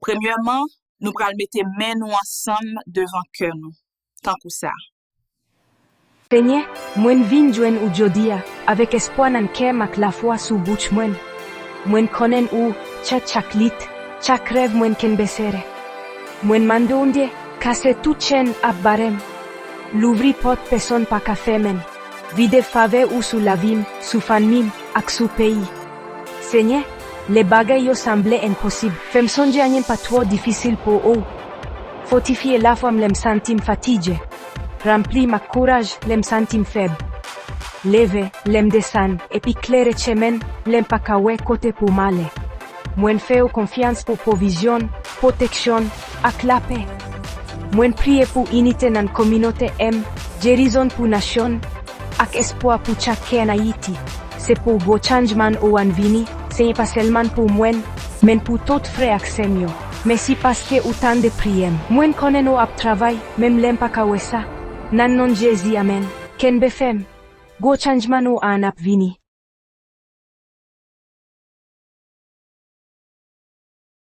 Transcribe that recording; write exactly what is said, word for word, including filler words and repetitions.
Premyèman, nou pral mete men nou ansanm devan kè nou, tankou sa. Senyè, mwen vin jwenn ou jodi a, avèk espwa nan kè m ak lafwa sou bouch mwen. Mwen konnen ou, chak chak lit, chak rèv mwen kenbe sere. Mwen mande w Bondye, kase tout chèn ap bare m. Louvri pòt pèsonn pa ka fèmen. Vide favè ou sou lavi m, sou fanmi m, ak sou peyi. Senyè, lè bagay yo sanble enposib, fè m sonje anyen pa twò difisil pou ou. Fòtifye lafwa m lè m santi m fatige. Ranpli m ak kouraj lè m santi m fèb. Leve lè m desann, epi klere chemen lè m pa ka wè kote pou m ale. Mwen fè ou konfyans pou pwovizyon, pwoteksyon, ak lapè. Mwen priye pou inite nan kominote m, jerizon pou nasyon, ak espwa pou chak kè ann Ayiti. Se pou gwo chanjman ou ann vini, Senyè, pa sèlman pou mwen, men pou tout frè ak sè m yo. Mèsi paske ou tande priyè m. Mwen konnen ou ap travay, menm lè m pa ka wè sa. Nan non Jezi, amèn. Kenbe fèm. Gwo chanjman ou ann ap vini.